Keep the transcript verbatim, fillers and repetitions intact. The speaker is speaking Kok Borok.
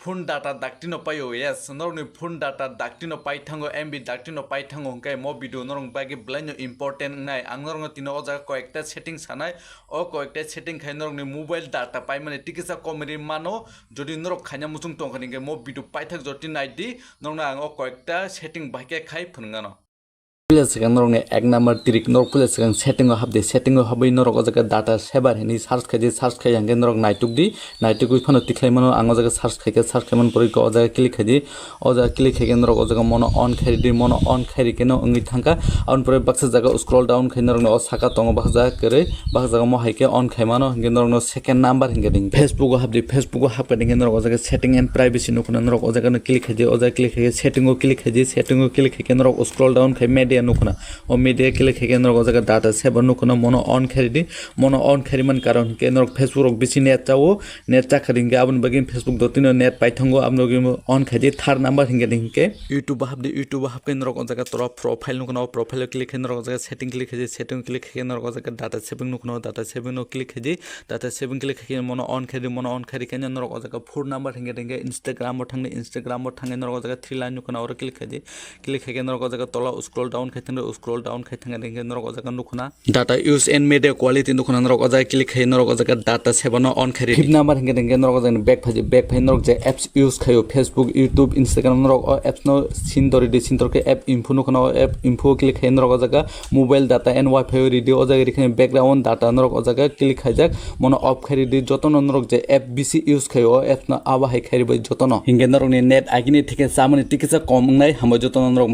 Phone data dakti no paio, yes, norokni phone data dakti no pai thango, M B dakti no pai thango, hwnkhe mo video norokni bagwi belai no important wngnai. Ang norokno tino o jaga koyekta setting sanai, o koyekta setting khai norokni mobile data paimani tikisa komri mano. Jodi norok khaina muchung tongkha hwnkhe mo video paithak joti naidi, norokno ang o koyekta setting bahai khe khai phunuknano. Puila swkang norokni ek number trick, norok puila swkang setting o habdi, setting o habwi norok o jaga data saver hinwi search khaidi, search khai hwnkhe norok naitukdi, naitugwi phano tikhlai mano. Ang o jaga search khaikhe, search khaimani pore o jaga click khaidi, o jaga click khaikhe norok o jaga mono on khairidi, mono on khairikhe no wngwi thangkha. Aboni pore baksa jaga scroll down khai norokni o saka tongo baksa jaga kwrwi, baksa jaga mo haikhe on khaimano, hwnkhe norokno second number hwnkhe ring. Facebook o habdi, Facebook o habkha hwnkhe norok o jaga setting and privacy nukhuna, norok o jaga no click khaidi, o jaga click khaikhe setting o click khaidi, setting o click khaikhe norok scroll down khai media nukhuna. O media click khaikhe norok o jaga data saver nukhuna, mono on khairidi, mono on khairimani karon hwnkhe norok Facebook rok bisi net chao, net chakha hwnkhe aboni bagwi Facebook dotino net paithango, aboni bagwi on khaidi. Third number hwnkhe hwnkhe YouTube o habdi, YouTube o habkhe norok o jaga tola profile nukhuna, o profile o click khai norok o jaga setting click khaidi, setting click khaikhe norok o jaga data saving nukhuna, data saving no click khaidi, data saving click khaikhe mono on khaidi, mono on khairikhe norok o jaga four number hwnkhe hwnkhe Instagram o thangdi, Instagram o thangwi norok o jaga three line nukhuna, oro click khaidi, click khaikhe norok o jaga tola scroll down khai thangdi, scroll down khai thangdi hwnkhe norok o jaga nukhuna. Data use and media quality nukhuna, norok o jaga click khai norok o jaga data saver no on khairi. Fifth number hwnkhe hwnkhe norok o jaga back phaidi, back phai norok je apps use khaio, Facebook, YouTube, Instagram, norok o apps no sindori di, sindor khe app info nukhuna, o app info click khai norok o jaga mobile data and wifi o ridi, o jaga rikhe background data norok o jaga click khaijak, mono off khairi di. Jotono norok je app bisi use khaio, o apps no abo hai khairi bai jotono. Hwnkhe norokni net agini thike chamani tikisa kom wngnai, hambai jotono norok.